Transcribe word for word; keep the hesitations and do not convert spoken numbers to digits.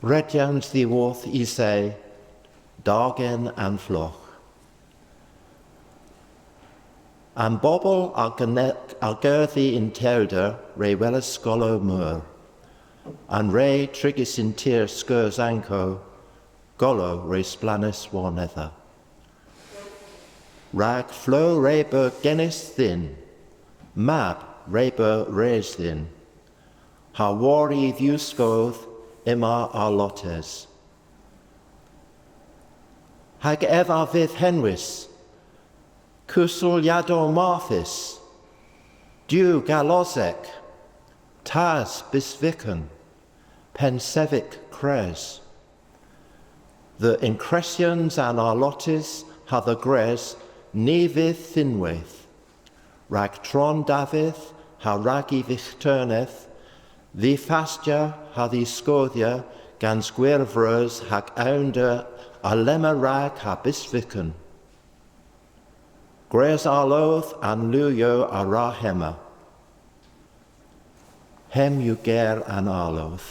Redyans dhiworth Isay, dargen an flogh. An bobel a gene-, a gerdhi yn tewlder re welas golow meur. An re trigys yn tir skeus ankow, golow re splannas warnedha. Rag flogh re beu genys dhyn, mab re beu res dhyn, ha war y dhewskoodh yma arlotes. Hag ev a vydh henwys, Kewseliadow Marthys, Duw Galosek, Tas Bysvyken, Pennsevik Kres. Dhe ynkressyans an arlotes ha dhe gres ny vydh thinnweyth. Rag tron Davydh ha rag y vyghterneth, dh'y fastya ha dh'y skoodhya gans gwir vreus hag ewnder alemma rag ha bysvyken. Gwrys arlodh an lewyow a wra hemma. Hemm yw ger an arlodh.